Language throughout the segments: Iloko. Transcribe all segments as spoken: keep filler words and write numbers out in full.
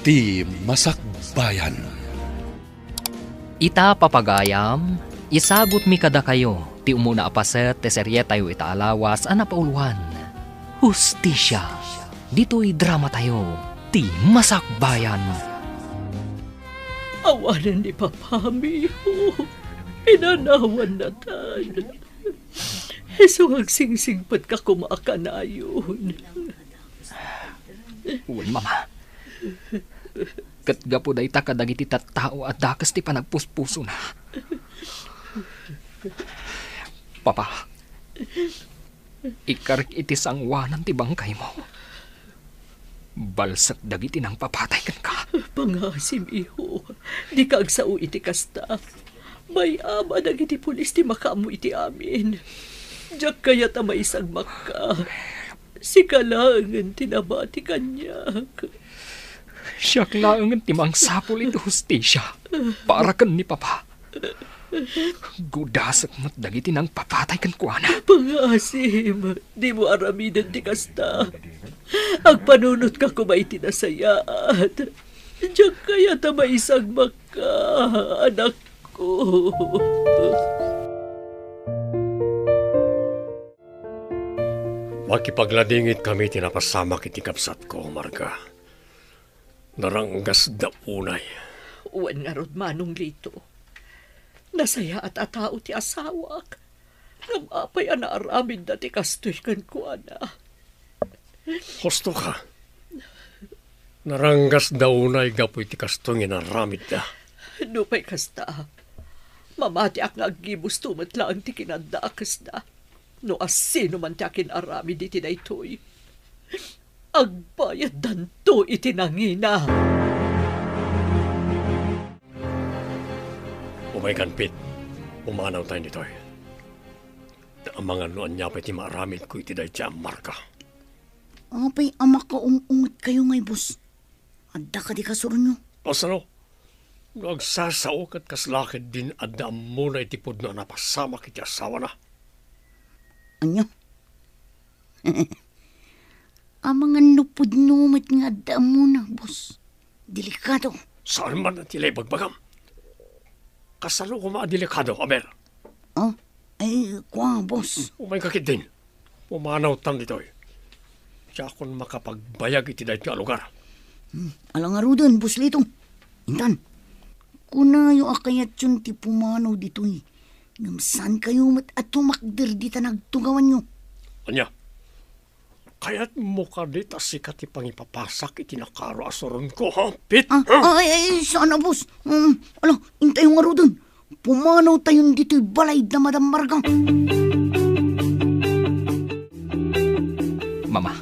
Ti Masakbayan. Ita, papagayam, isagutmi kadakayo ti umuna a paset ti serietayo ita a lawas a napauluan, Hustisia. Ditoy dramatayo, Ti Masakbayan. Awanen ni Papa, miho. Inanawannatan. Isu nga agsingsingpetka koma a kanayon. Wen, Mama. Ket gapu dayta kadagiti tattao a dakes ti panagpuspusona. Papa, ikkarik iti sangoanan ti bangkaymo. Balsek dagiti nangpapatay kenka. Pangaasim, iho. Dika agsao iti kasta. Bay-am a dagiti pulis ti makaammo iti amin. Diak kayat a maisagmakka. Sika laengen ti nabati kaniak. Siak laengen ti mangsapul iti hustisia para ken ni Papa. Gudasek met dagiti nangpapatay kenkuana. Pangaasim, dimo aramiden ti kasta. Agpanunotka koma iti nasayaat. Diak kayat a maisagmakka, anakko. Makipagladingitkami ti napasamak iti kabsatko, Marga. Naranggasda unay. Wen ngarud, Manong Lito. Nasayaat a tao ti asawak. Ngem apay a naaramidda ti kastoy kenkuana? Husto ka. Naranggasda unay gapu iti kastoy nga inaramidda. Nupay kasta, mamatiak nga aggibusto met laeng ti kinadakesda. No asino man ti akin-aramid iti daytoy, agbayaddanto iti nangina. Umaykan, Pete. Pumanawtayon ditoy. Ta amangan no ania pay ti maaramidko iti dayta a Marga. Apay a makaung-ungetkayo ngay, boss? Adda kadi kasuronyo? Kasano? No agsasao ket kasla ketdin adda ammona iti pudno a napasamak iti asawana. Ania? Amangan no pudno met nga adda ammona, boss. Delikado. Saan man ti ibagbagam? Kasano koma a delikado, aber? Oh, ay, kua, boss. Umayka ketdin. Pumanawtan ditoy. Diakon makapagbayag iti daytoy a lugar. Hmm, ala ngaruden, Boss Lito. Intan, kunayo a kayatyon ti pumanaw ditoy. Ngem saankayo met a tumakder dita nagtugawanyo. Ania? Kayatmo kadi ta sika ti pangipapasak iti nakaro a suronko, ha, Pete? Ah, Ha? ay, ay, saan a, boss. Um, ala, intayo ngaruden. Pumanawtayon ditoy balay da Madam Marga. Mama,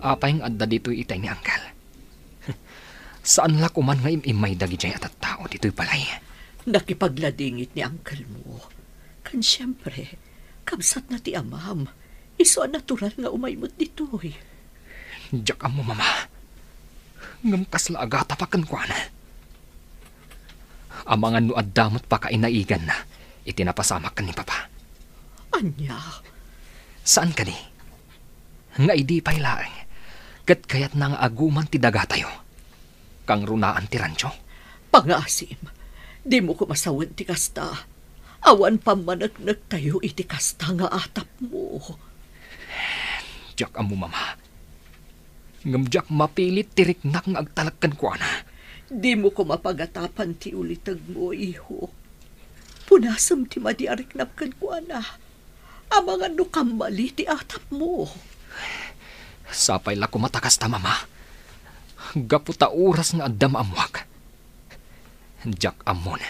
apay nga adda ditoy itay ni Uncle? Saan la koman nga im-immay dagidiay a tattao ditoy balay? Nakipagladingit ni uncle mo. Kan siempre, kabsatna ti amam. Isu a natural nga umay met ditoy. Diak ammo, Mama. Ngem kasla agatapak kenkuana. Amangan no adda met pakainaiganna iti napasamak ken ni Papa. Ania? Saan kadi? Nga idi pay laeng, ket kayatna nga aguman ti dagatayo. Kangrunaan ti rancho. Pangaasim, dimo koma sawen ti kasta. Awan pammaneknektayo iti kasta nga atapmo. Diak ammo, Mama. Ngem diak mapilit ti riknak nga agtalek kenkuana. Dimo koma pagatapan ti ulitegmo, iho. Punasem ti madi a riknam kenkuana. Amangan no kammali ti atapmo. Sapay la koma ta kasta, Mama. Gapu ta oras nga adda maammoak. Diak ammon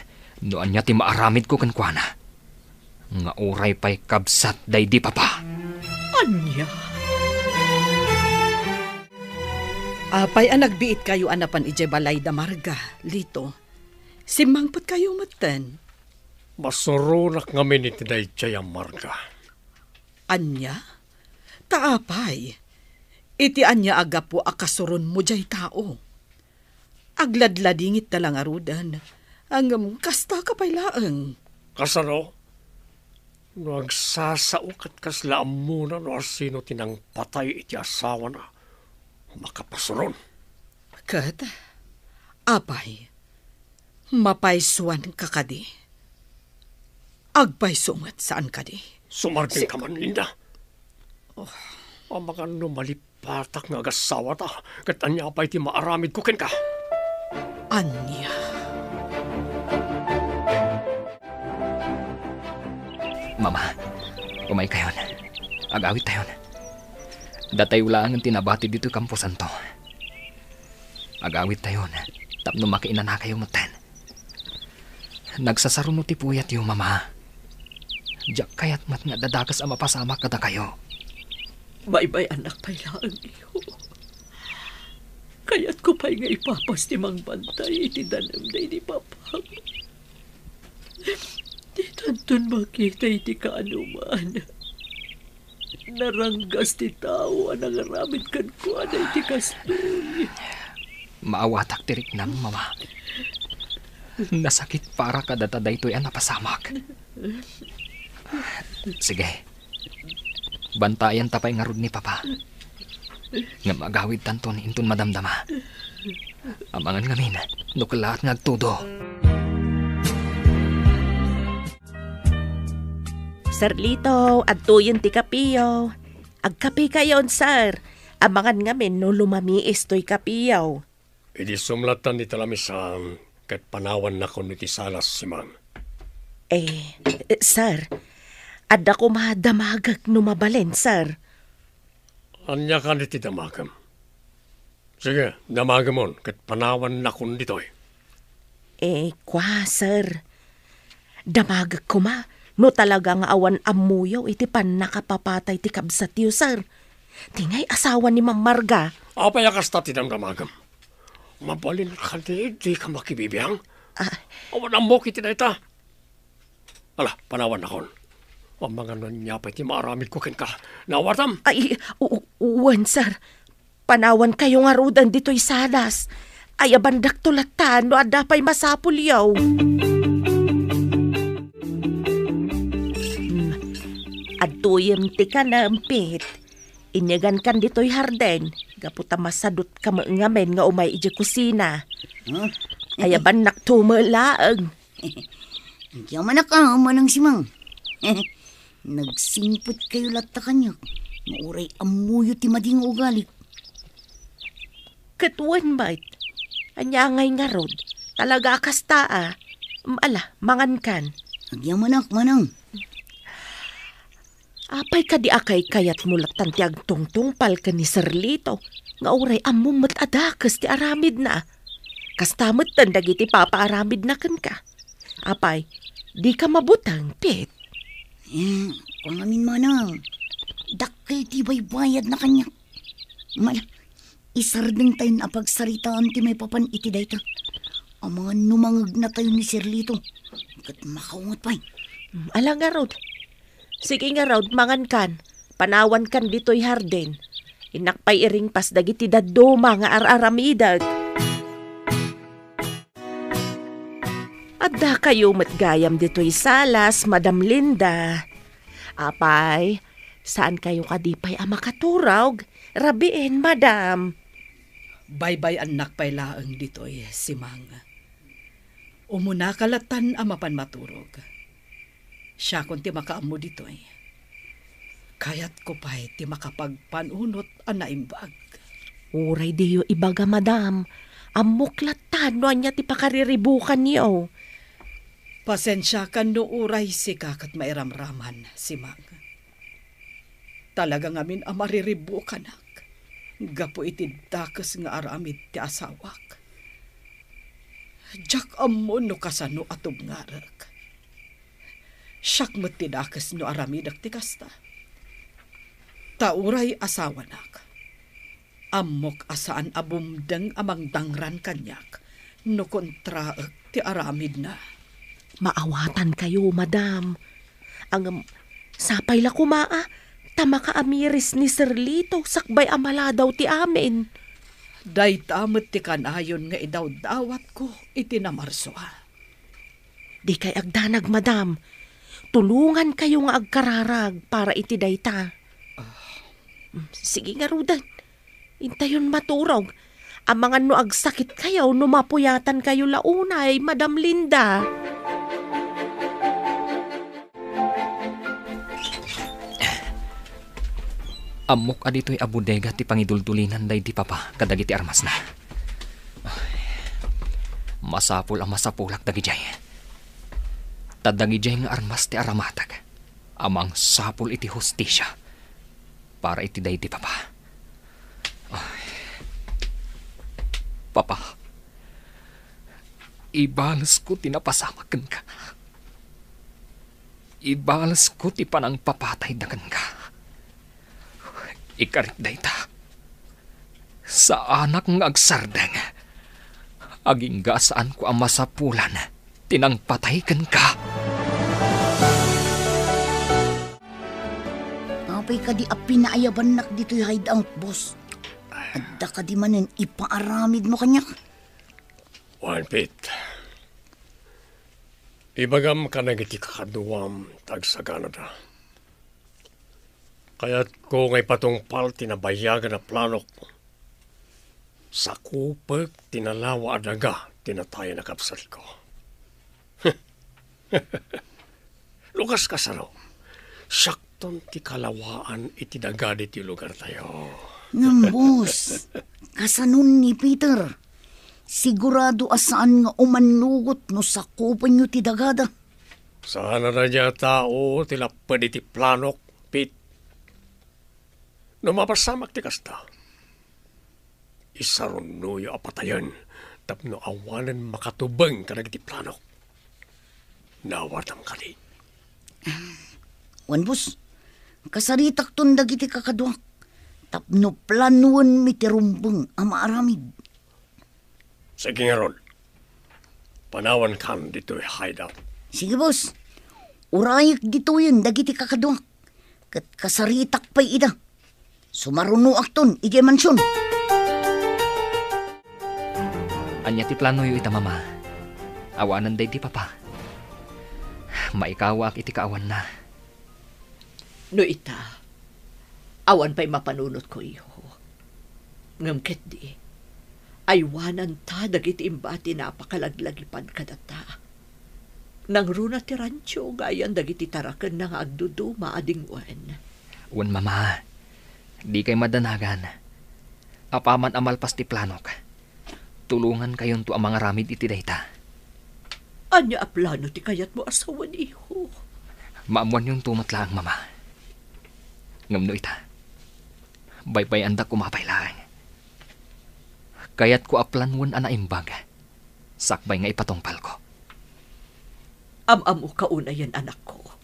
no ania ti maaramidko kenkuana. Nga uray pay kabsat daydi Papa. Ania? Apay a nagbiitkayo a napan idiay balay da Marga, Lito? Simmangpetkayo metten. Masuronak ngamin iti daydiay a Marga. Ania? Ta apay? Iti ania a gapu a kasuronmo diay tao? Agladladingit ta la ngaruden, ngem kasta ka pay laeng. Kasano? No agsasao ket kasla ammona no asino ti nangpatay iti asawana, makapasuron. Ket Apay, mapaysuanka kadi? Agpayso met saan kadi? Sumardengka man, Linda. Oh. Amangan no malipatak nga agasawata, ket ania pay ti maaramidko kenka? Ania? Mama, umaykayon. Agawidtayon. Datayo laengen ti nabati ditoy kamposanto. Agawidtayon tapno makiinanakayo metten. Nagsasaruno ti puyatyo, Mama. Diak kayat met nga adda dakes a mapasamak kadakayo. Baybay-annak pay laeng, iho. Kayatko pay nga ipapas ti mangbantay iti danem daydi papam. Ditanton makita iti kaanoman. Naranggas ti tao a nangaramid kenkuana iti kastoy. Maawatak ti riknam, Mama. Nasakit para kadata daytoy a napasamak. Sige. Bantayanta pay ngarud ni Papa. Ngem agawidtanton inton madamdama. Amangan ngamin, no kellaat nga agtudo. Sir Lito, adtoyen ti kapiyo. Agkapikayon, sir. Amangan ngamin no lumamiis toy kapiyo. Idi sumlatan iti lamisan, ket panawannakon iti salas, Simang. Eh, eh, sir, adda koma damagek no mabalin, sir. Ania kadi ti damagem? Sige, damagemon, ket panawannakon ditoy. Eh, kua, sir. Damagek koma no talaga nga awan ammoyo iti pannakapapatay ti kabsatyo, sir. Ti ngay asawa ni Ma'am Marga. Apay a kasta ti damdamagem? Mabalin kadi dika makibibiang? Ah. Awan ammok iti dayta. Ala, panawannakon. Amangan no ania pay ti maaramidko kenka. Naawatam? Ay, u-, u-, wen, sir. Panawankayo ngaruden ditoy salas. Ayabandakto latta no adda pay masapulyo. Hmm. Adtoyem ti kanem, Pete. Inyegankan ditoy hardin, gapu ta masadutka met ngamin nga umay idiay kusina. Huh? Ayabannakto met laeng. Agyamanak a, Manang Simang. Nagsingpetkayo latta kaniak, nga uray ammoyo ti madi nga ugalik. Ket wen met, ania ngay ngarud? Talaga a kasta a. Mm, ala, mangankan. Agyamanak, Manang. Apay kadi a kaykayatmo lattan ti agtungtungpal ken ni Sir Lito, nga uray ammom met a dakes ti aramidna? Kasta metten dagiti papaaramidna kenka. Apay, dika mabuteng, Pete? Eh, kua ngamin, Manang, dakkel ti baybayadna kaniak. Mala, isardengtayon a pagsaritaan ti maipapan iti dayta. Amangan no mangegnatayo ni Sir Lito, ket makaunget pay. Hmm, ala ngarud. Sige ngarud, mangankan. Panawankan ditoy hardin. Innak pay iringpas dagiti dadduma nga ar-aramidek. Addakayo met gayam ditoy salas, Madam Linda. Apay, saankayo kadi pay a makaturog? Rabiin, Madam. Baybay-annak pay laeng ditoy, Simang. Umunaka lattan a mapan maturog. Siakon ti makaammo ditoy. Kayatko pay ti makapagpanunot a naimbag. Uray diyo ibaga, Madam. Ammok lattan no ania ti pakariribukanyo. Pasensiakan no uray sika ket mairamraman, Simang. Talaga ngamin a mariribukanak gapu iti dakes nga aramid ti asawak. Diak ammo no kasano a tubngarek. Siak met ti dakes no aramidek ti kasta. Ta uray asawanak, ammok a saan a bumdeng a mangdangran kaniak no kontraek ti aramidna. Maawatankayo, Madam. Ngem, sapay la koma a, ta makaamiris ni Sir Lito sakbay a maladaw ti amin. Dayta met ti kanayon nga idawdawatko iti namarsua. Dikay agdanag, Madam. Tulongankayo nga agkararag para iti dayta. Ah. Mm, sige ngaruden. Intayon maturog. Amangan no agsakitkayo no mapuyatankayo la unay, Madam Linda. Ammok a ditoy a bodega ti pangiduldulinan daydi papa kadagiti armasna. Masapul a masapulak dagidiay. Ta dagidiay nga armas ti aramatag a mangsapul iti hustisia para iti daydi papa. Ay. Papa, ibalesko ti napasamak kenka. Ibalesko ti panangpapatayda kenka. Ikarik dayta. Saanak nga agsardeng. Agingga a saanko a masapulan ti nangpatay kenka. Apay kadi a pinaayabannak ditoy hideout, boss? Adda kadi manen ipaaramidmo kaniak? Wen, Pete. Ibagam kadagiti kakaduam ta agsaganada. Kayatko nga ipatungpal ti nabayagan a planok. Sakupek ti nalawa a daga ti natayen a kabsatko. Lukas kasano, siakton ti kalawaan iti daga ditoy lugartayo. Ngem, boss, kasanon ni Peter? Sigurado a saan nga umanugot no sakupenyo ti dagada. Saan a daydiay a tao ti lapped iti planok, Pete. No mapasamak ti kasta, isarunnoyo a patayen tapno awanen makatubeng kadagiti planok. Naawardam kadi? Wen, boss, kasaritakton dagiti kakaduak tapno planoenmi ti rumbeng a maaramid. Sige ngarud, panawankan ditoy hideout. Sige, boss. Urayek ditoyen dagiti kakaduak, ket kasaritak pay ida. Sumarunoakton idiay mansion. Ania ti planoyo ita, Mama? Awanen daydi papa. Maikawaak iti kaawanna. No ita, awan pay mapanunotko, iho. Ngem ketdi, aywananta dagiti imbati a napakalaglagipan kadata. Nangruna ti rancho nga ayan dagiti tarakenna nga agduduma a dingwen. Wen, Mama, dikay madanagan. Apaman a malpas ti planok, tulongankayonto a mangaramid iti dayta. Ania a plano ti kayatmo a sawen, iho? Maammoanyonto met laeng, Mama. Ngem no ita, baybay-andak koma pay laeng. Kayatko a planoen a naimbag sakbay nga ipatungpalko. Am-ammoka unayen, anakko.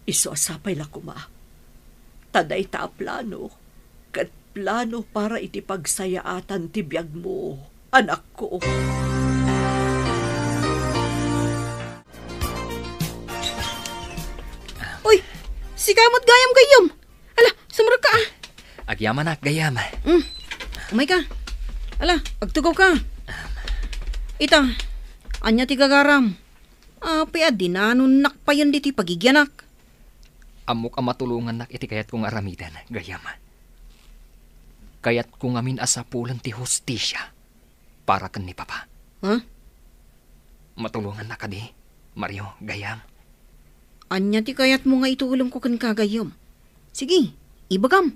Isu a sapay la koma ta dayta a plano ket plano para iti pagsayaatan ti biagmo, anakko. Uy, sika met gayam, gayyem. Ala, sumrekka, ah. Agyamanak, gayyem. Mm. Umayka. Ala, agtugawka. Ita, ania ti gagaram? Apay a dinanonnak payen ditoy pagigianak? Ammok a matulongannak iti kayatko nga aramiden, gayyem. Kayatko ngamin a sapulen ti hustisia para ken ni Papa. Ha? Matulongannak kadi, Mario, gayyem? Ania ti kayatmo nga itulongko kenka, gayyem? Sige, ibagam.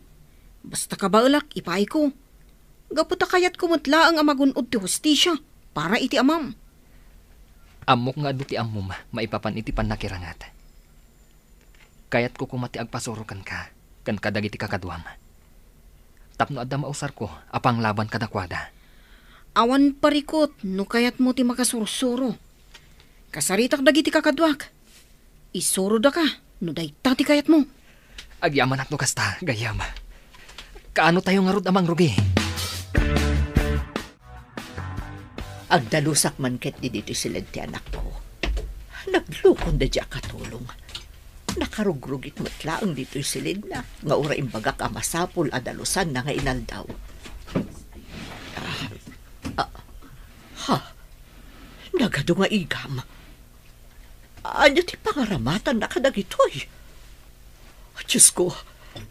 Basta kabaelak, ipaayko. Gapu ta kayatko met laeng a magun-od ti hustisia para iti amam. Ammok nga adu ti ammom maipapan iti pannakiranget. Kayatko koma ti agpasuro kenka ken kadagiti kakaduam tapno adda mausarko a panglaban kadakuada. Awan parikut no kayatmo ti makasursuro. Kasaritak dagiti kakaduak. Isurodaka no dayta ti kayatmo. Agyamanak no kasta, gayyem. Kaano tayo ngarud a mangrugi? Agdalusak man ketdi ditoy siled ti anakko. Naglukon daydi a katulong. Nakarugrugit met laeng ditoy siledna nga uray imbagak a masapul a dalusanna nga inaldaw. Ah, ah, ha? Nagadu nga igam. Ania ti pangaramatanna kadagitoy? Diosko,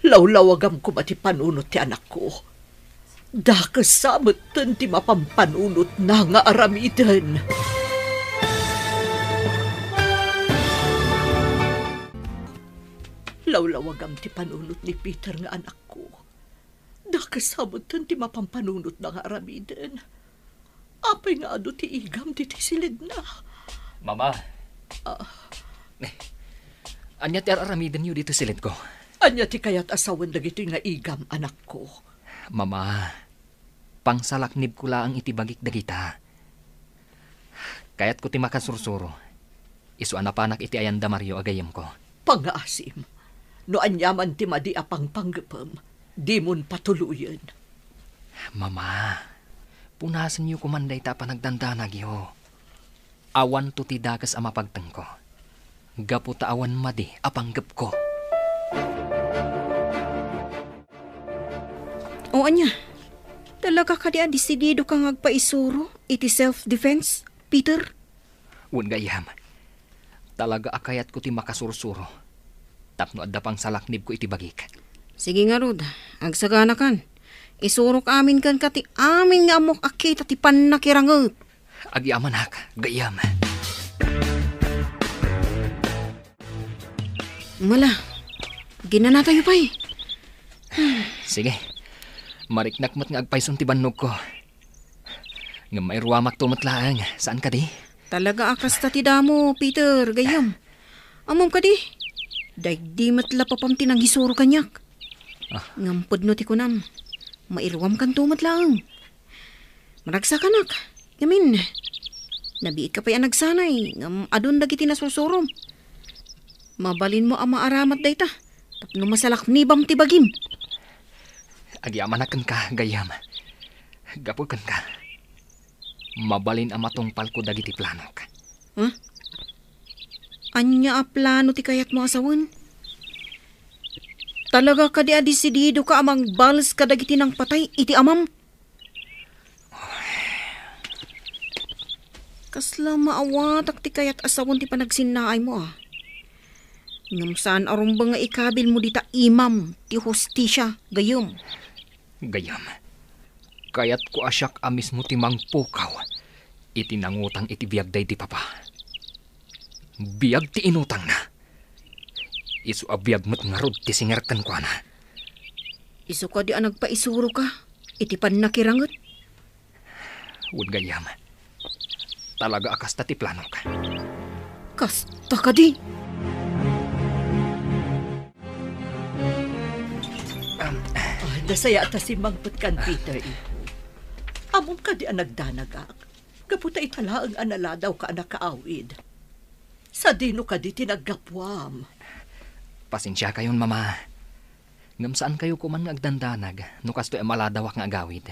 lawlawagam koma ti panunot ti anakko. Dakesa metten ti mapampanunotna nga aramiden. Lawlawagam ti panunot ni Peter nga anakko. Dakesa metten ti mapampanunotna nga aramiden. Apay nga adu ti igam ditoy silidna? Mama. Ah. Ania ti ar-aramidenyo ditoy silidko? Ania ti kayat a sawen dagitoy nga igam, anakko? Mama, pangsalaknibko laeng iti bagik dagita. Kayatko ti makasursuro. Isu a napanak iti ayan da Mario a gayyemko. Pangngaasim, no aniaman ti madi a pangpanggepem, dimon patuloyen. Mama, punasenyo koman dayta a panagdandanagyo. Awanto ti dakes a mapagtengko, gapu ta awan madi a panggepko. O ania? Talaga kadi a desididoka nga agpaisuro iti self-defense, Peter? Wen, gayyem. Talaga a kayatko ti makasursuro tapno adda pangsalaknibko iti bagik. Sige ngarud, agsaganakan. Isurok amin kenka ti amin nga ammok a kita ti pannakiranget. Agyamanak, gayyem. Mala, ginanatayo pay. Sige. Mariknak met nga agpayson ti bannogko. Ngem mairuamakto met laeng, saan kadi? Talaga a kasta ti damo, Peter, gayyem. Ammom kadi? Daydi met la papam ti nangisuro kaniak. Ah. Ngem pudno ti kunam, mairuamkanto met laeng. Maragsakanak, ngamin, nabiitka pay a nagsanay, ngem adun dagiti nasursurom. Mabalinmo a maaramat dayta, tapno masalaknibam ti bagim. Agyamanak kenka, gayyem. Gapu kenka, mabalin a matungpalko dagiti planok. Huh? Ania a plano ti kayatmo a sawen? Talaga kadi a desididoka a mangbales kadagiti nangpatay iti amam? Kasla maawatak ti kayat a sawen ti panagsinnaaymo, a. Ngem saan a rumbeng nga ikabilmo dita imam ti hustisia, gayyem. Gayyem, kayatko a siak a mismo ti mangpukaw iti nangutang iti biag daydi papa. Biag ti inutangna. Isu a biag met ngarud ti singer kenkuana. Isu kadi a nagpaisuroka iti pannakiranget? Wen, gayyem. Talaga a kasta ti planok. Kasta kadi? Ah, nasayaat a simmangpetkan, Peter. Ammom kadi a nagdanagak? Gapu ta ita laeng a naladawka a nakaawid. Sadino kadi ti naggapuam? Pasensiakayon, Mama. Ngem saankayo koman nga agdandanag no kastoy a maladawak nga agawid.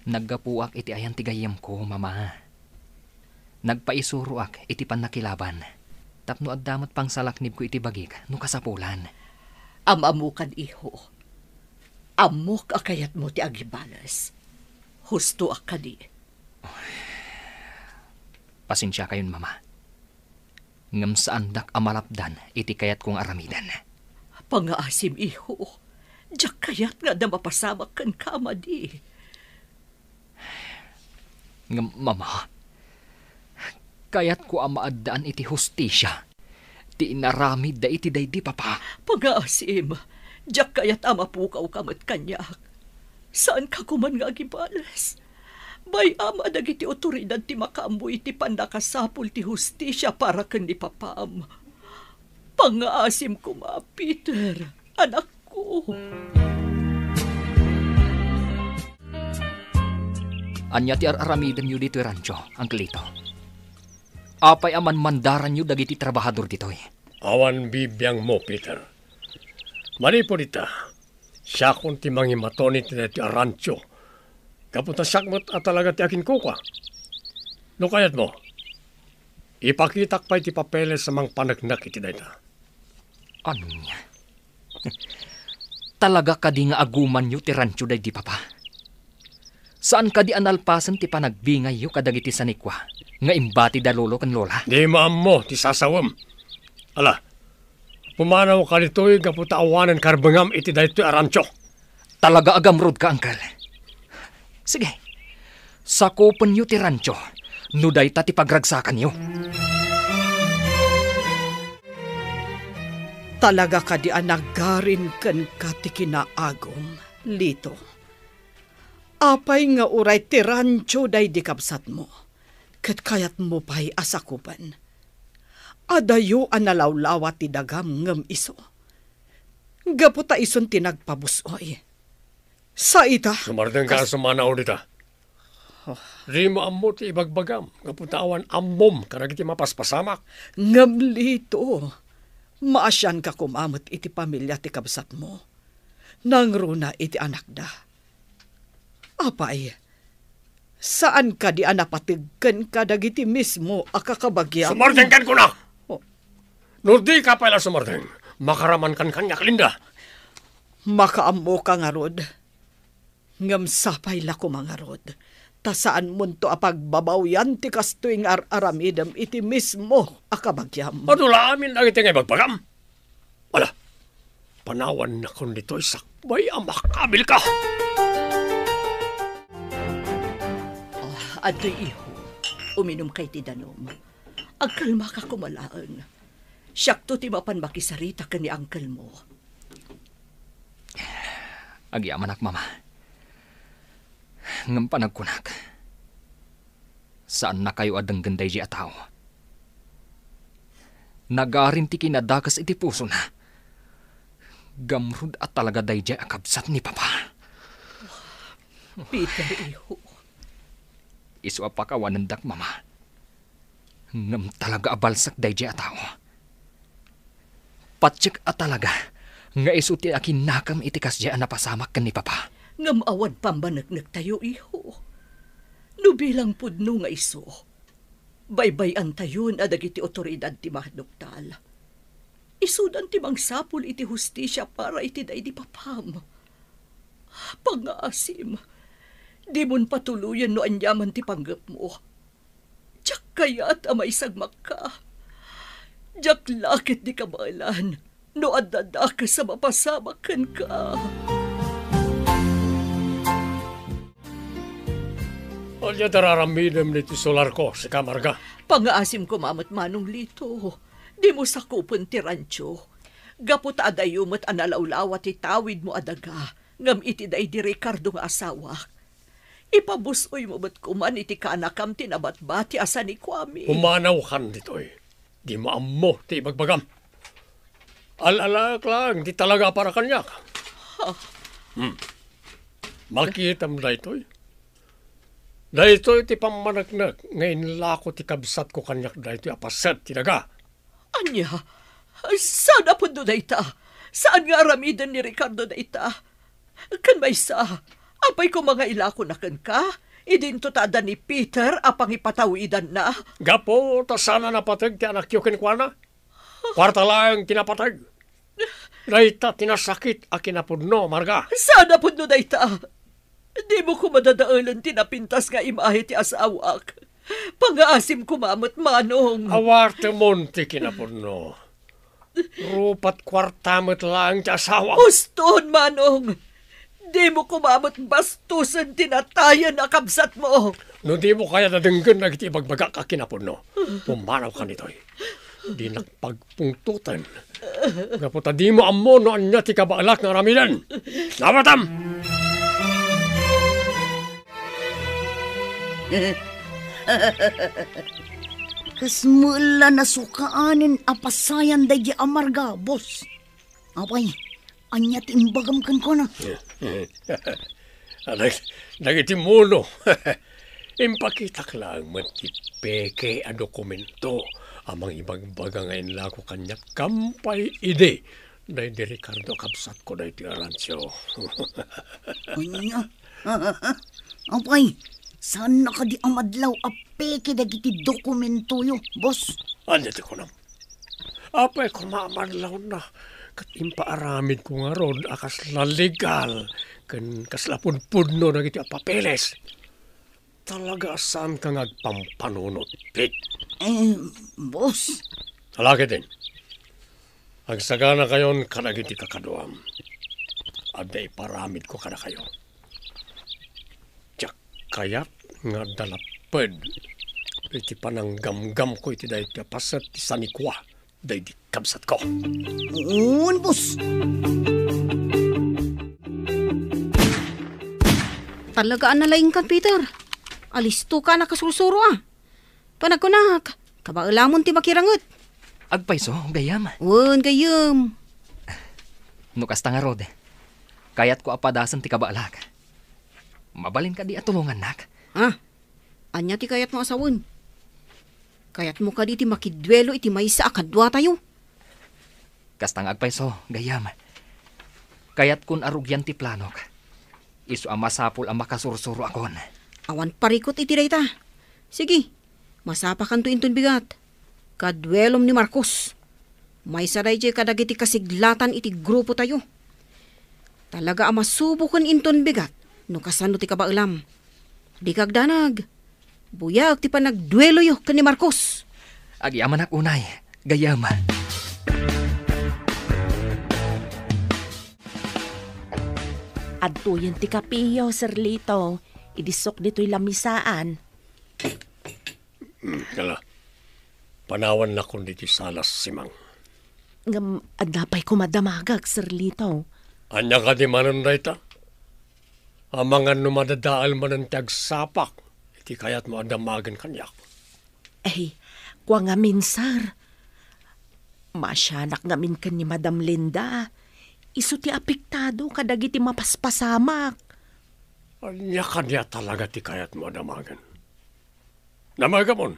Naggapuak iti ayan ti gayyemko, Mama. Nagpaisuroak iti pannakilaban tapno adda met pangsalaknibko iti bagik no kasapulan. Am-ammokan, iho. Ammok a kayatmo ti agibales. Hustoak kadi. Pasensiakayon, Mama. Ngem saandak a malapdan iti kayatko nga aramiden. Pangngaasim, iho. Diak kayat nga adda mapasamak kenka a madi. Ngem, Mama, kayatko a maaddaan iti hustisia ti inaramidda iti daydi papa. Pangngaasim, diak kayat a mapukawka met kaniak. Saanka koman nga agibales. Bay-am a dagiti otoridad ti makaammo iti pannakasapul ti hustisia para ken ni papam. Pangngaasim koma, Peter, anakko. Ania ti ar-aramidenyo ditoy rancho, Angkelito? Apay a manmandaranyo dagiti trabahador ditoy? Awan bibiangmo, Peter. Manipud ita, siakon ti mangimaton iti daytoy a rancho, gapu ta siak met a talaga ti aginkukoa. No kayatmo, ipakitak pay ti papeles a mangpaneknek iti dayta. Ania? Talaga kadi nga agumanyo ti rancho daydi papa? Saan kadi a nalpasen ti panagbingayyo kadagiti sanikua nga imbati da lolo ken lola? Dimo ammo ti sasawem. Ala, pumanawka ditoy gapu ta awanen karbengam iti daytoy a rancho. Talaga a gamrodka, Angkel. Sige, sakupenyo ti rancho no dayta ti pagragsakanyo. Talaga kadi a nagarin kenka ti kinaagum, Lito? Apay nga uray ti rancho daydi kabsatmo, ket kayatmo pay a sakupen? Adayo a nalawlawa ti dagam ngem isu. Gapu ta isun ti nagpabus-oy. Sa ita, Sumardeng ka, kas- sumanaw dita. Oh. Dimo ammo ti ibagbagam, gapu ta awan ammom kadagiti mapaspasamak. Ngem Lito, maasianka koma met iti pamilia ti kabsatmo. Nangruna iti anakda. Apay, saan kadi a napateg kenka dagiti mismo a kakabagiam? Sumardeng ken kuna! Oh. No dika pay la sumardeng, makaramankan kaniak, Linda. Makaammoka ngarud. Ngem sapay la koma ngarud, ta saanmonto a pagbabawian ti kastoy nga ar-aramidem iti mismo a kabagiam. Adu la amin dagiti nga ibagbagam. Ala, panawannakon ditoy sakbay a makabilka. Ah, adtoy, iho. Uminumka iti danum. Agkalmaka koma laeng. Siakto ti mapan makisarita ken ni uncle mo. Agyamanak, Mama. Ngem panagkunak, saannakayo a denggen daydiay a tao. Nagarin ti kinadakes iti pusona. Gamrud a talaga daydiay a kabsat ni Papa. Peter, iho. Isu a pakawanendak, Mama. Ngem talaga a balsek daydiay a tao. Patiek a talaga nga isu ti akinnakem iti kasdiay a napasamak ken ni Papa. Ngem awan pammaneknektayo, iho. No bilang pudno nga isu, baybay-antayon a dagiti otoridad ti maduktal. Isudan ti mangsapul iti hustisia para iti daydi papam. Pangngaasim, dimon patuloyen no aniaman ti panggepmo. Diak kayat a maisagmakka. Diak la ketdi kabaelan no adda dakes a mapasamak kenka. Ania ti ar-aramidem iti solarko, sika, Marga? Pangngaasim koma met, Manong Lito. Dimo sakupen ti rancho. Gapu ta adayo met a nalawlawa ti tawidmo a daga, ngem iti daydi Ricardo nga asawak, ipabus-oymo met koman iti kaanakam ti nabatbati a sanikuami. Pumanawkan ditoy. Dimo ammo ti ibagbagam. Al-alaek laeng ti talaga a para kaniak. Ha? Hmm. Makitam daytoy. Daytoy ti pammaneknek nga inlako ti kabsatko kaniak daytoy a paset ti daga. Ania? Saan a pudno dayta? Saan nga aramiden ni Ricardo dayta? Ken maysa, apay koma nga ilakona kenka? Idinto ta adda ni Peter a pangipatawidanna. Gapu ta saan a napateg ti anakyo kenkuana. Kuarta laeng ti napateg. Dayta ti nasakit a kinapudno, Marga. Saan a pudno dayta? Dimo koma dadaelen ti napintas nga imahe ti asawak. Pangngaasim koma met, Manong. Awatemon ti kinapudno. Rupat kuarta met laeng ti asawam. Uston, Manong! Dimo koma met bastosen ti natayen a kabsatmo. No dimo kayat a denggen dagiti ibagbagak a kinapudno, pumanawkan ditoy. Dinak pagpungtoten. Gapu ta dimo ammo no ania ti kabaelak nga aramiden. Nawatam! Kasla met la nasukaanen a pasayan daydi a Marga, boss. Apay, ania ti imbagam kenkuana? Anak, dagiti muno. Impakitak laeng met ti peke a dokumento a mangibagbaga nga inlako kaniak kampay idi daydi Ricardo a kabsatko daytoy a rancho. Ania? Apay, saanna kadi a madlaw a peke dagiti dokumentoyo, boss? Ania ti kunam? Apay koma a madlawna ket impaaramidko ngarud a kasla legal ken kasla pudpudno dagiti a papeles. Talaga a saanka nga agpampanunot, Pete. Eh, boss. Ala ketdin. Agsaganakayon kadagiti kakaduam. Adda iparamidko kadakayo. Diak kayat nga adda lapped iti pananggamgamko iti daytoy a paset ti sanikua daydi kabsatko. Unbus! Talaga a nalaingkan, Peter. Alisto ka a nakasursuro, a. Panagkunak, kabaelamon ti makiranget. Agpayso, gayyem? Wen, gayyem. No kasta ngarud, kayatko a padasen ti kabaelak. Mabalin kadi a tulongannak? Ha? Ania ti kayatmo a sawen? Kayatmo kadi ti makiduelo iti maysa a kaduatayo? Kasta nga agpayso, gayyem. Kayatkon a rugian ti planok. Isu a masapul a makasursuroakon. Awan parikut iti dayta. Sige, masapakanto inton bigat. Kaduelom ni Marcos. Maysa daydiay kadagiti kasiglatan iti grupotayo. Talaga a masuboken inton bigat no kasano ti kabaelam. Dika agdanag. Buyaek ti panagdueloyo ken ni Marcos. Agyamanak unay, gayyem. Adtoyen ti kapeyo, Sir Lito. Idisok ditoy lamisaan. Hmm, hala. Panawannakon ditoy salas, Simang. Ngem adda pay koma damagak, Sir Lito. Ania kadi manen dayta? Amangan no madadael manen ti agsapak iti kayatmo a damagen kaniak. Ay, kua ngamin, sir. Maasianak ngamin ken ni Madam Linda. Isu ti apektado kadagiti mapaspasamak. Ania kadi a talaga ti kayatmo a damagen? Damagamon,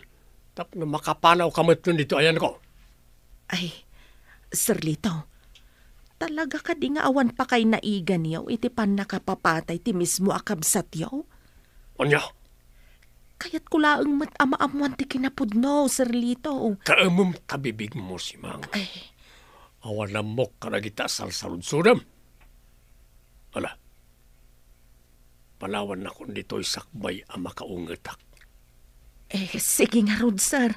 tapno makapanawka metten ditoy ayanko. Ay, Sir Lito, talaga kadi nga awan pakaynaiganyo iti pannakapapatay ti mismo a kabsatyo? Ania? Kayatko laeng met a maammoan ti kinapudno, Sir Lito. Kaemem ta bibigmo, Simang. Ay. Awan ammok kadagita a salsaludsodem. Ala, panawannakon ditoy sakbay a makaungetak. Eh, sige ngarud, sir.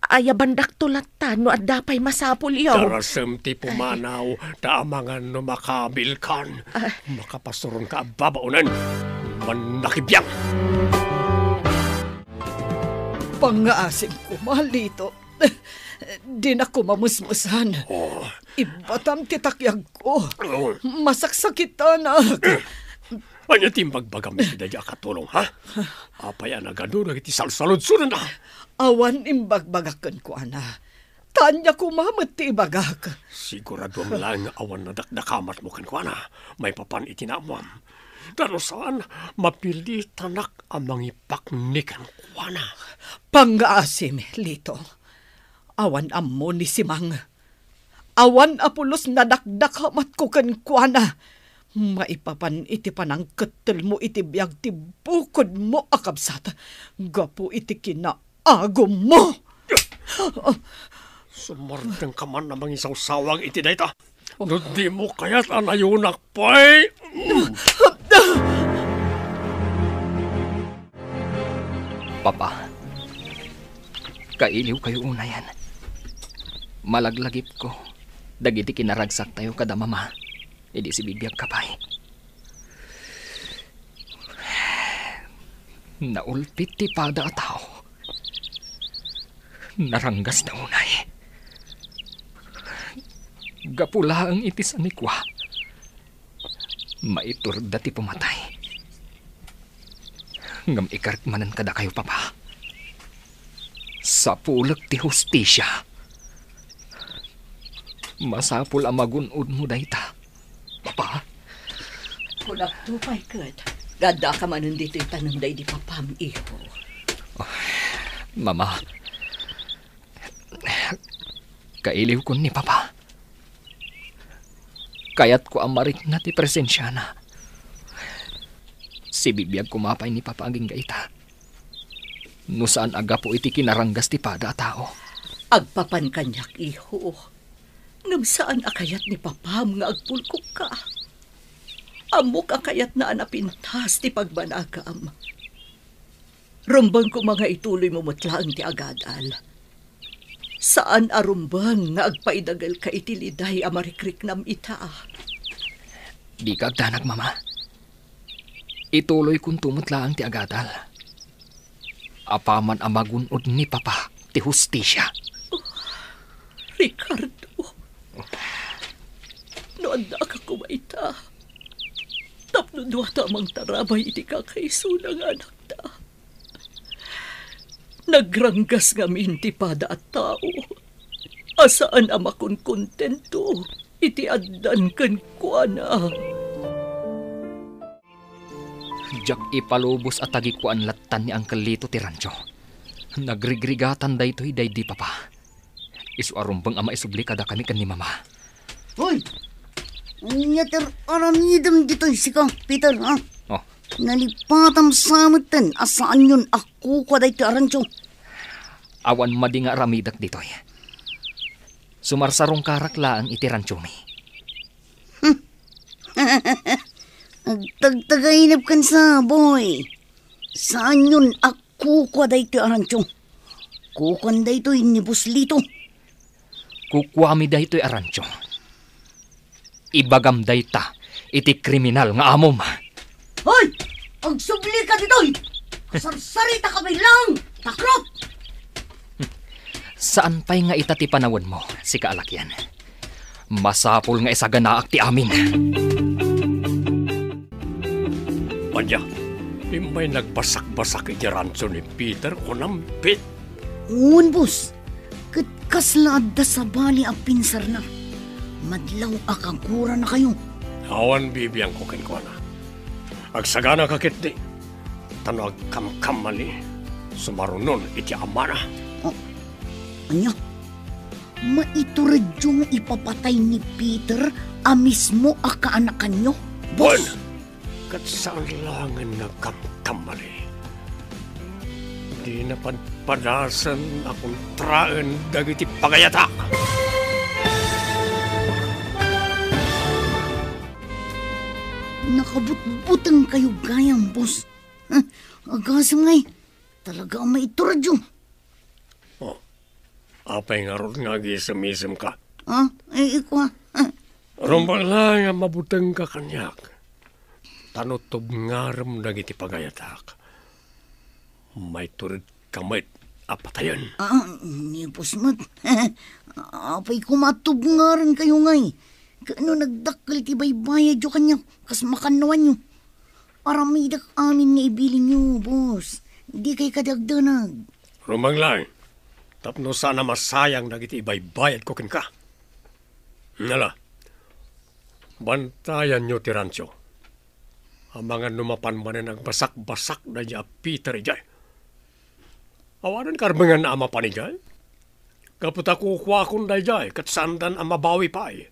Ayabandakto latta no adda pay masapulyo. Darasem ti pumanaw, ta amangan no makaabilkan. Ah. Makapasuronka a babaonen. Mannakibiang! Pangngaasim koma, Lito. Dinak koma mesmesan. Oh. Ibbatam ti takyagko. Oh. Masaksakitanak. Ania ti imbagbagam iti daydi a katulong, ha? Apay a nagadu dagiti salsaludsodanna? Awan imbagbagak kenkuana. Ta ania koma met ti ibagak. Siguraduam laeng nga awan nadakdakamatmo kenkuana maipapan iti naammoam. Ta no saan, mapilitanak a mangipakni kenkuana. Pangngaasim, Lito. Awan ammo ni Simang. Awan a pulos nadakdakamatko kenkuana. Maipapan iti panangkettelmo iti biag ti bukodmo a kabsat gapu iti kinaagummo. Sumardengka man a mangisawsawag iti dayta. No dimo kayat a nayonak pay. Papa, kailiwkayo unayen. Malaglagipko dagiti kinaragsaktayo kada mama idi sibibiagka pay. Naulpit ti pada a tao. Naranggasta unay. Gapu laeng iti sanikua, maiturda ti pumatay. Ngem ikarek manen kadakayo, Papa. Sapulek ti hustisia. Masapul a magun-odmo dayta, Papa. Kunakto pay ket, nga addaka manen ditoy tanem daydi papam, iho. Mama, kailiwkon ni Papa. Kayatko a marikna ti presensiana. Sibibiag koma pay ni Papa agingga ita. No saan a gapu iti kinaranggas ti pada a tao. Agpapan kaniak, iho. Ngem saan a kayat ni Papam nga agpulkokka. Ammok a kayatna a napintas ti pagbanagam. Rumbeng koma nga ituloymo met laeng ti agadal. Saan a rumbeng nga agpaidagelka iti liday a marikriknam ita. Dika agdanag, Mama. Ituloykonto met laeng ti agadal. Apaman a magun-od ni Papa ti hustisia. Ricardo, no addaka koma ita, tapno duata a mangtarabay iti kakaisuna nga anakta. Nagranggas ngamin ti pada a tao a saan a makonkontento iti addan kenkuana. Diak ipalubos a tagikuan lattan ni Uncle Lito ti rancho. Nagrigrigatan daytoy daydi Papa. Isu a rumbeng a maisubli kadakami ken ni Mama. Hoy! Ania ti aramidem ditoy sika, Peter, ha? Oh. Nalipatam sa metten a saanyon a kukua daytoy a rancho. Awan madi nga aramidek ditoy. Sumarsarungkarak laeng iti ranchomi. Agtagtagainep kensa, boy. Saanyon a kukua daytoy a rancho. Kukuan daytoy ni Boss Lito. Kukuami daytoy a rancho. Ibagam dayta iti kriminal nga amom. Hoy! Agsubli ka ditoy! Sarsarita ka bilang! Takrot! Saan pay nga ita ti panawenmo, sika a lakian. Masapul nga isaganaak ti amin. Ania, immay nagbasak-basak iti rancho ni Peter, kunam, Pete? Wen, boss. Ket kasla adda sabali a pinsarna. Madlaw a kaguranakayo. Awan bibiangko kenkuana. Agsaganaka ketdi. Ta no agkamkamali, sumarunon iti amana. Oh, ania? Maituredyo nga ipapatay ni Peter a mismo a kaanakanyo, boss? Wen, ket saan laengen nga agkamkamali. Dina padpadasen a kontraen dagiti pagayatak. Nakabutbutengkayo gayam, boss. Huh, agasem ngay, talaga a maituredyo. Oh, apay ngarud nga agisem-isemka? Ah, eh, ikua. Rumbeng laeng a mabutengka kaniak. Ta no tubngarem dagiti pagayatak, maituredka met a patayen. Ah, ni boss met. Apay koma a tubngarenkayo ngay? Ket no nagdakkel ti baybayadyo kaniak, kas makannawanyo. Aramidek amin nga ibilinyo, boss. Dikay kadi agdanag. Rumbeng laeng, tapno saan a masayang dagiti ibaybayadko kenka. Nala, bantayanyo ti rancho. Amangan no mapan manen agbasak-basak daydi a Peter idiay. Awanen karbenganna a mapan idiay. Gapu ta kukuakon daydiay ket saandan a mabawi pay.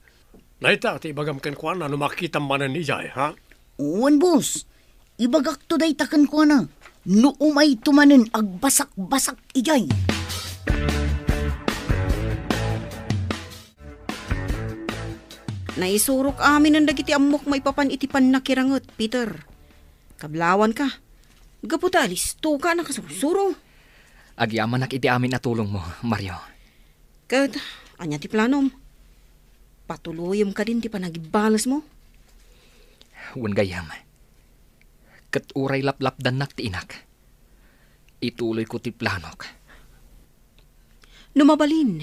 Dayta ti ibagam kenkuana no makitam manen idiay, ha? Wen, boss. Ibagakto dayta kenkuana no umayto manen agbasak-basak idiay. Naisurok aminen dagiti ammok maipapan iti pannakiranget, Peter. Kablawanka. Gapu ta alistoka a nakasursuro. Agyamanak iti amin a tulongmo, Mario. Ket ania ti planom? Patuloyem kadin ti panagbalesmo? Wen gayyem. Ket uray laplapdannak ti inak, ituloyko ti planok. No mabalin,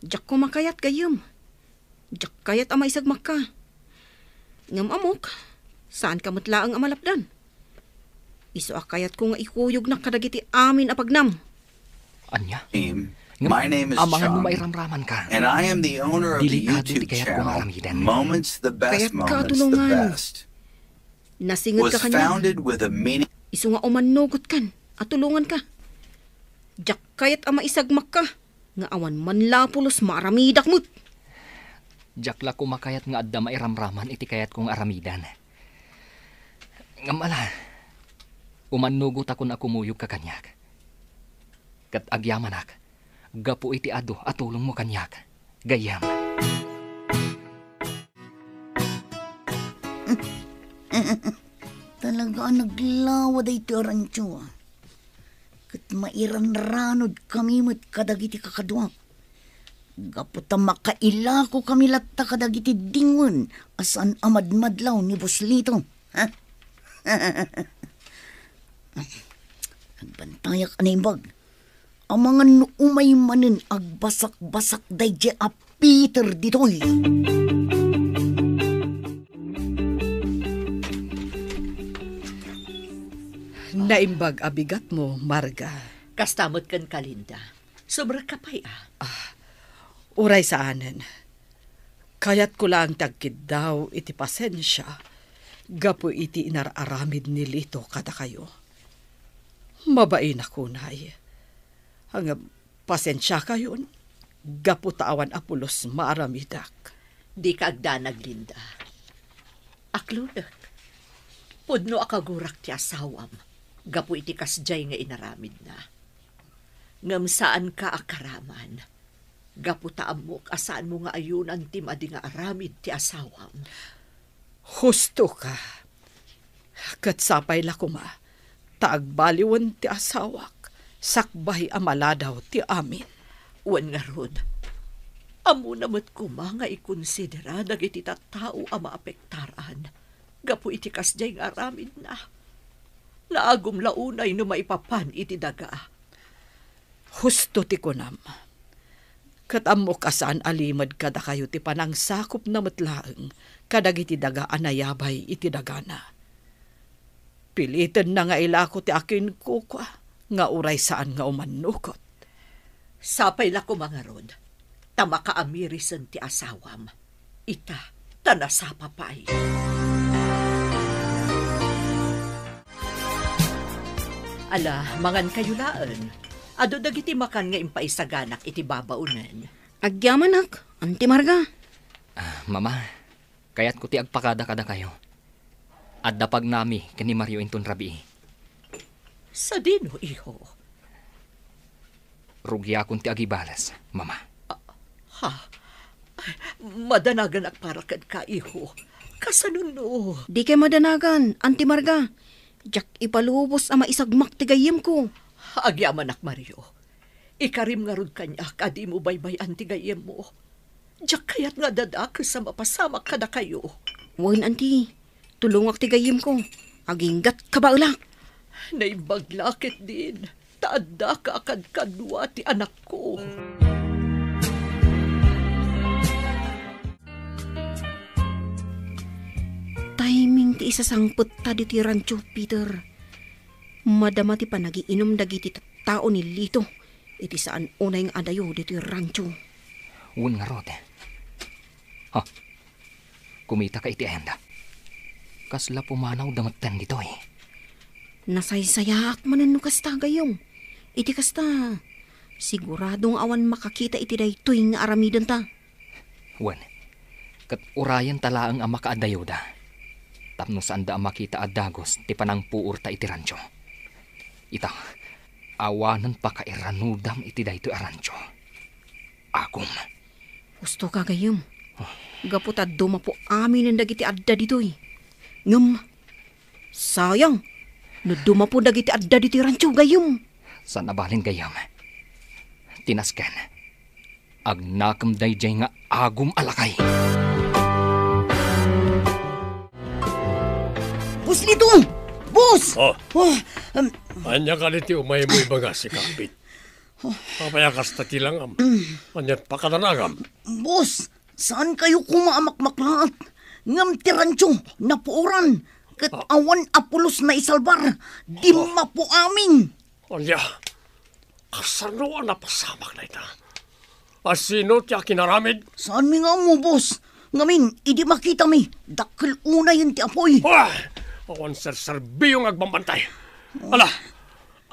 diak koma kayat gayyem. Diak kayat a maisagmakka. Ngem ammok, saanka met laeng a malapdan. Isu a kayatko nga ikuyognak kadagiti amin a pagnam. Ania? Name. Ngem my name is amangan no John, mairamramanka. And I am the owner of the YouTube channel Moments the Best, Moments the Best. Nasinged ka kaniak. Isu nga umannugotkan a tulonganka. Diak kayat a maisagmakka nga awan man la pulos maaramidak met. Diak la koma kayat nga adda mairamraman iti kayatko nga aramidan. Ngem ala, umannugotakon a kumuyogka kaniak. Ket agyamanak gapu iti adu a tulongmo kaniak, gayyem. Talaga a naglawa daytoy a rancho, a. Ket mairanranudkami met kadagiti kakaduak. Gapu ta makailakokami latta kadagiti dingwen a saan a madmadlaw ni Boss Lito. Ha? Agbantayak a naimbag. Amangan no umay manen agbasakbasak daydiay a Peter ditoy. Naimbag a bigatmo, Marga. Kasta met kenka, Linda. Sobra ka pay, a. Ah, uray saanen. Kayatko laeng ti agkiddaw iti pasensia gapu iti inar-aramid ni Lito kadakayo. Mabainak unay. Ngem pasensiakayon gapu ta awan a pulos maaramidak. Dika agdanag, Linda. Aklodek. Pudno a kagurak ti asawam gapu iti kasdiay nga inaramidna. Ngem saanka a karaman. Gapu ta ammok a saanmo nga ayunan ti madi nga aramid ti asawam. Husto ka. Ket sapay la koma ta agbaliwen ti asawak sakbay a maladaw ti amin. Wen ngarud, ammona met koma nga ikonsidera dagiti tattao a maapektaran gapu iti kasdiay nga aramidna. Naagum la unay no maipapan iti daga. Husto ti kunam. Ket ammok a saan a limed kadakayo ti panangsakopna met laeng kadagiti daga a nayabay iti dagana. Pilitenna nga ilako ti akinkukua nga uray saan nga umannukot. Sapay la koma ngarud ta makaamirisen ti asawam. Ita, ta nasapa pay. Ala, mangankayo laeng. Adu dagiti makan nga impaisaganak iti babaonen. Agyamanak, Auntie Marga. Ah, Mama, kayatko ti agpakada kadakayo. Adda pagnami ken ni Mario inton rabii. Sadino, iho? Rugiakon ti agibales, Mama. Ah, ha? Ay, madanaganak para kenka, iho. Kasano no? Dikay madanagan, Auntie Marga. Diak ipalubos a maisagmak ti gayyemko. Agyamanak, Mario. Ikarim ngarud kaniak a dimo baybay-an ti gayyemmo. Diak kayat nga adda dakes a mapasamak kadakayo. Wen, Auntie, tulongak ti gayyemko. Aginggat kabaelak. Naimbag la ketdin ta addaka a kadkadua ti anakko. Timing ti isasangpetta ditoy rancho, Peter. Madama ti panagiinum dagiti tattao ni Lito iti saan unay nga adayo ditoy rancho. Wen ngarud. Ha? Kumitaka iti ayanda. Kasla pumanawda metten ditoy. Nasaysayaak manen no kasta, gayyem. Iti kasta, sigurado nga awan makakita iti daytoy nga aramidenta. Wen, ket urayenta laeng a makaadayoda, tapno saanda a makita a dagus ti panangpuorta iti rancho. Ita, awanen pakairanudam iti daytoy a rancho. Agum. Husto ka, gayyem. Gapu ta dumapo aminen dagiti adda ditoy. Ngem, sayang, no dumapo dagiti adda ditoy rancho, gayyem. Saan a balin, gayyem. Ti nasken, agnakem daydiay nga agum a lakay. Boss Lito! Boss! Oh. Oh, um, Ania kadi ti umaymo ibaga, Sikapit? Apay a kasta ti langam? Aniat pakadanagam? Boss, saan kayo koma a makmaklaat? Ngem ti rancho, napuoran. Ket Ah. awan a pulos naisalbar. Dimmapo amin. Ania? Kasano a napasamak dayta? A sino ti akinaramid? Saanmi nga ammo, boss. Ngamin, idi makitami, dakkel unayen ti apuy. Ah! Awan serserbio nga agbambantay. Ala,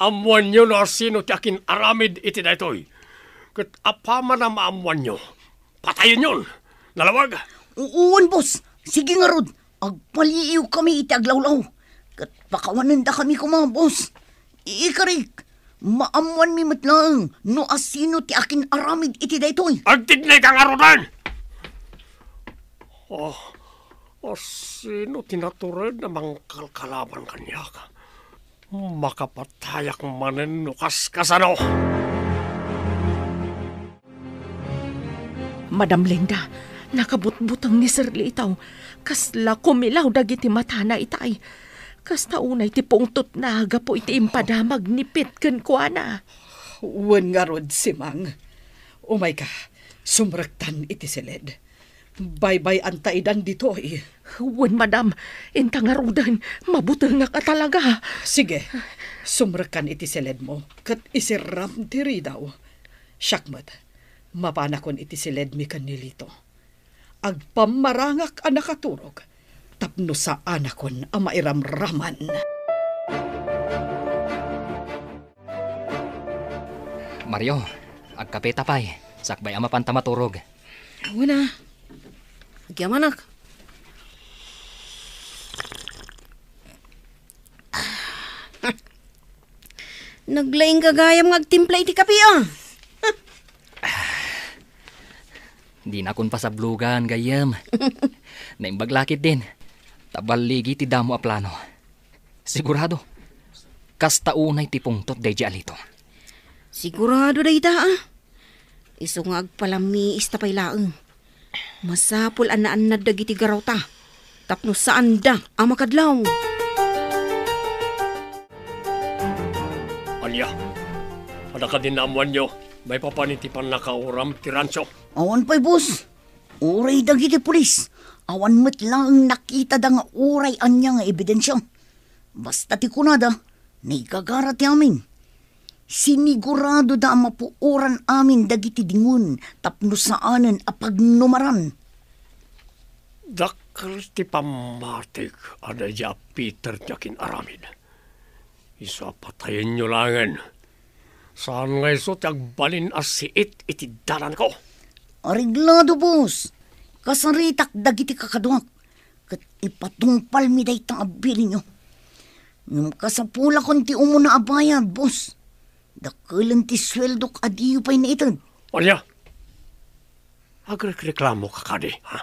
ammoanyo no a sino ti akin-aramid iti daytoy. Ket apaman a maammoanyo, patayenyon. Nalawag? Uwan, boss. Sige ngarud, agpaliiwkami iti aglawlaw. Ket pakawanendakami koma, boss. Ikarik, maammoanmi met laeng no a sino ti akin-aramid iti daytoy. Agtignay ka ngaruden! Oh, a sino ti natured a mangkalkalaban kaniak? Makapatayak manen no kaskasano! Madam Linda, nakabutbuteng ni Sir Lito. Kasla kumilaw dagiti matana itay. Kasta unay ti pungtotna gapu iti impadamag ni Pete kenkuana. Wen ngarud, Simang. Umayka, sumrektan iti siled. Baybay-anta idan ditoy. Wen, madam, inta ngaruden, mabutengak a talaga. Sige, sumrekkan iti siledmo, ket isiram ti ridaw. Siak met, mapanakon iti siledmi ken ni Lito. Agpammarangak a nakaturog tapno saanakon a mairamraman. Mario, agkapeta pay. Sakbay a mapanta maturog. Wen a. Agyamanak. Naglaing gagayam nga agtimpla iti kape, a. Dinakon pasablogan, gayyem. Naimbag la ketdin. Ta balligi ti damo a plano. Sigurado, kasta unay ti pungtot daydi a Lito. Sigurado dayta, a. Isu nga agpalamiis ta pay laeng. Masapul a naannad dagiti garawta tapno saanda a makadlaw. Ania? Adda kadi naammoanyo maipapan iti pannakauram ti rancho? Awan pay, boss. Uray dagiti pulis, awan met laeng nakitada nga uray ania nga ebidensia. Basta ti kunada, naigagara ti amin. Siniguradoda a mapuoran amin dagiti dingon tapno saanen a pagnumaran. Dakkel ti pammatik a daydi a Peter ti akin-aramid. Isu a patayenyo laengen. Saan nga isu ti agbalin a siit iti dananko. Areglado, boss. Kasaritak dagiti kakaduak, ket ipatungpalmi dayta a bilinyo. Ngem kasapulakon ti umuna a bayad, boss. Dakkelen ti sueldok a diyo pay naited. Ania? Agrekreklamoka kadi, ha?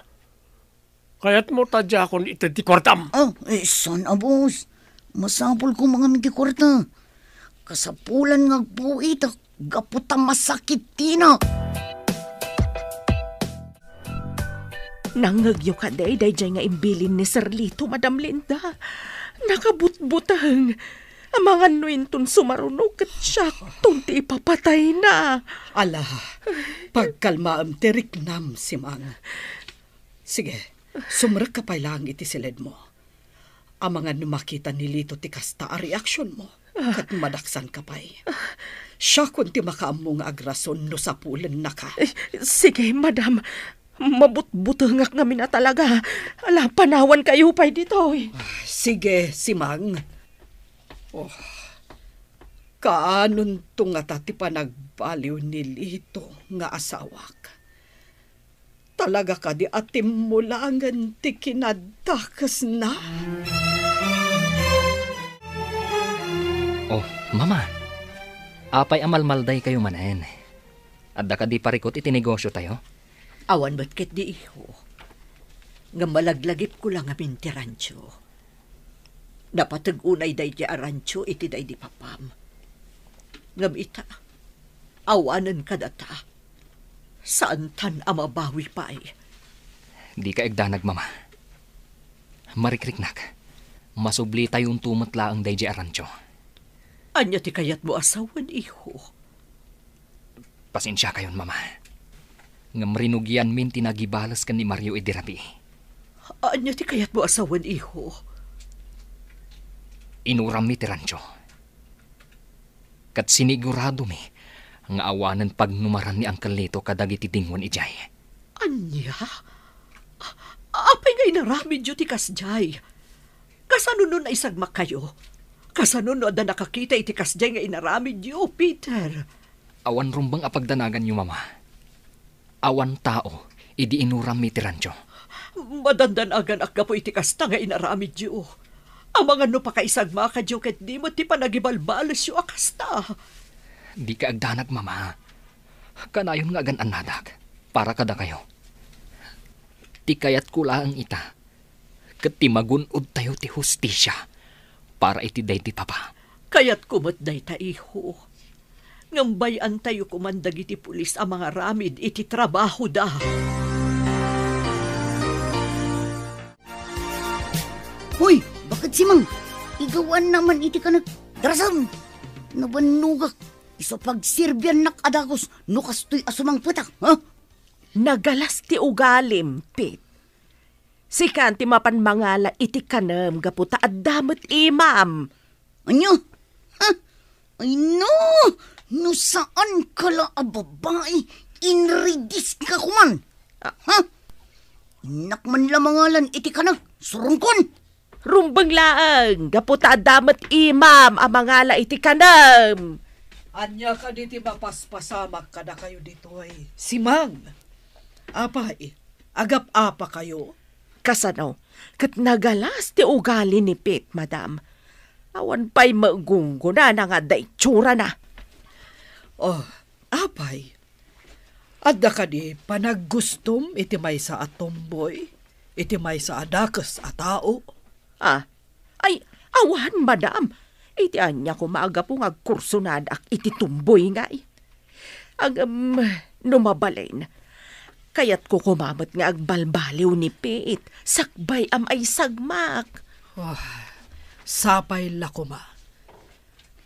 Kayatmo ta diakon ited ti kuartam? Ah, eh, saan a, boss. Masapul koma ngamin ti kuarta. Kasapulan nga agpuitak gapu ta masakit tinak. Nangngegyo kadi daydiay nga imbilin ni Sir Lito, Madam Linda? Nakabutbuteng. Amangan no inton sumaruno ket siakton ti ipapatayna. Ala, pagkalmaem ti riknam, Simang. Sige, sumrekka pay laeng iti siledmo. Amangan no makita ni Lito ti kasta a reaksionmo, ket madaksanka pay. Siakon ti makaammo nga agrason no sapulennaka. Eh, sige, madam. Mabutbutengak ngamin a talaga. Ala, panawankayo pay ditoy. Sige, Simang. Oh, kaanonto ngata ti panagbaliw ni Lito nga asawak? Talaga kadi a timmulangen ti kinadakesna? Oh, Mama, apay a malmaldaykayo manen? Adda kadi parikut iti negosiotayo? Awan met ketdi, iho. Ngem malaglagipko la ngamin ti rancho. Napateg unay daydi a rancho iti daydi papam. Ngem ita, awanen kadata, saantan a mabawi pay. Dika agdanag, Mama. Marikriknak, masublitayonto met laeng daydi a rancho. Ania ti kayatmo a sawen, iho? Pasensiakayon, Mama. Ngem rinugianmin ti nagibales ken ni Mario idi rabii. Ania ti kayatmo a sawen, iho? Inurammi ti rancho. Ket siniguradomi nga awanen pagnumaran ni Uncle Lito kadagiti dingon idiay. Ania? A-, apay nga inaramidyo ti kasdiay? Kasano no naisagmakayo? Kasano no adda nakakita iti kasdiay nga inaramidyo, Peter? Awan rumbeng a pagdanaganyo, Mama. Awan tao idi inurammi ti rancho. Madandanaganak gapu iti kasta nga inaramidyo. Amangan no pakaisagmakadyo ket di met ti panagibalbalesyo a kasta. Dika agdanag, Mama. Kanayon nga agan-annadak para kadakayo. Ti kayatko laeng ita, ket ti magun-odtayo ti hustisia para iti daydi papa. Kayatko met dayta, iho. Ngem bay-antayo koman dagiti pulis a mangaramid iti trabahoda. Hoy, bakit si Mang? Igawaanna man iti kanek. Darasem! Nabannogak. Isu a pagserbiannak a dagus no kastoy a sumangpetak, ha? Nagalas ti ugalim, Pete. Sikan ti mapan mangala iti kanem gapu ta adda met imam. Ania? Ha? Ay no! No saan ka la a babai, inridis ka koman. Ah. Ha? Innak man la mangalan iti kanek, surongkon. Rumbeng laeng, gapu ta adda met imam a mangala iti kanem. Ania kadi ti mapaspasamak kadakayo ditoy, Simang? Apay, agap-apakayo? Kasano? Ket nagalas ti ugali ni Pete, madam. Awan pay magunggona nga adda itsurana. Oh, apay, adda kadi panaggustom iti maysa a tomboy, iti maysa a dakes a tao? Ah, ay, awan, madam. Iti ania koma a gapu nga agkursonadak iti tomboy ngay? Ngem, no mabalin, kayatko koma met nga agbalbaliw ni Pete, sakbay a maisagmak. Oh, sapay la koma.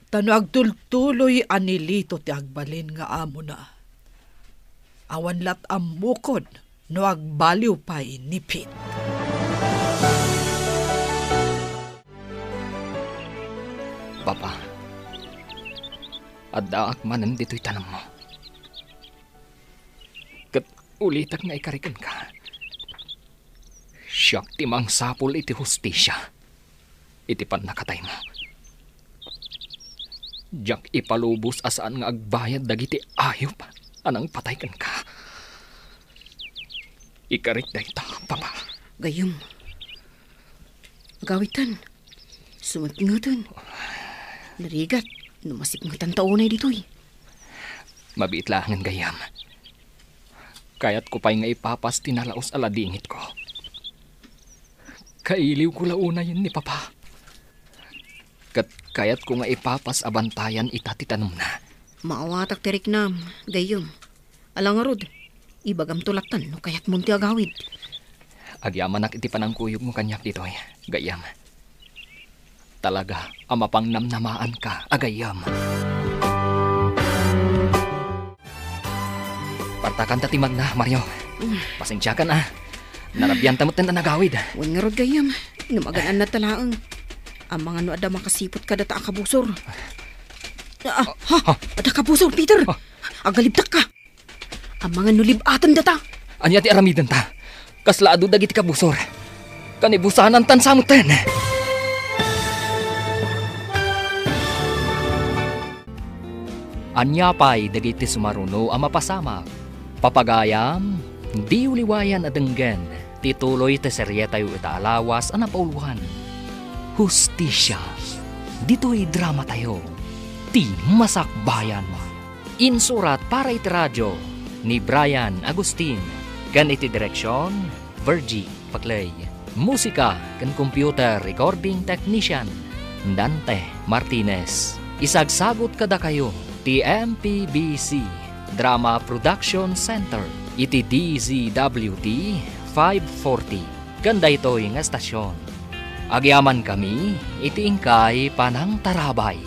Ta no agtultuloy a nilito ti agbalin nga amona, awan lat ammokon no agbaliw pay ni Pete. Papa, addaak manen ditoy tanemmo. Ket ulitek nga ikari kenka. Siak ti mangsapul iti hustisia iti pannakataymo. Diak ipalubos a saan nga agbayad dagiti ayup a nangpatay kenka. Ikarik dayta, Papa. Gayyem. Agawidtan. Sumipngeten. Narigat no masipngetanta unay ditoy. Mabiit laengen, gayyem. Kayatko pay nga ipapas ti nalaus a ladingitko. Kailiwko la unayen ni Papa. Ket kayatko nga ipapas a bantayan ita ti tanemna. Maawatak ti riknam, gayyem. Ala ngarud, ibagamto lattan no kayatmon ti agawid. Agyamanak iti panangkuyogmo kaniak ditoy, gayyem. Talaga a mapangnamnamaanka a gayyem. Partakanta ti magna, Mario. Mm. Pasensiakan a. Narabianta metten a nagawid. Wen ngarud gayyem, no magan-annadta laeng. Amangan no adda makasiput kadata a kabusor. Ah, ha? Ha? Adda kabusor, Peter! Ha? Agalibtakka! Amangan no lib-aten data. Ania ti aramidenta? Kasla adu dagiti kabusor. Kanibusanantan sa metten. Ania pay dagiti sumaruno a mapasamak? Papagayam, diyo liwayan a denggen ti tuloy ti serietayo ita a lawas a napauluan. Hustisia. Ditoy dramatayo, ti Masakbayan. Insurat para iti radio ni Brian Agustin, ken iti direksion, Virgie Paclay. Musika ken computer recording technician, Dante Martinez. Isagsagut kadakayo ti M P B C Drama Production Center iti D Z W T five forty ken daytoy nga estasion. Agyamankami iti inkay panangtarabay.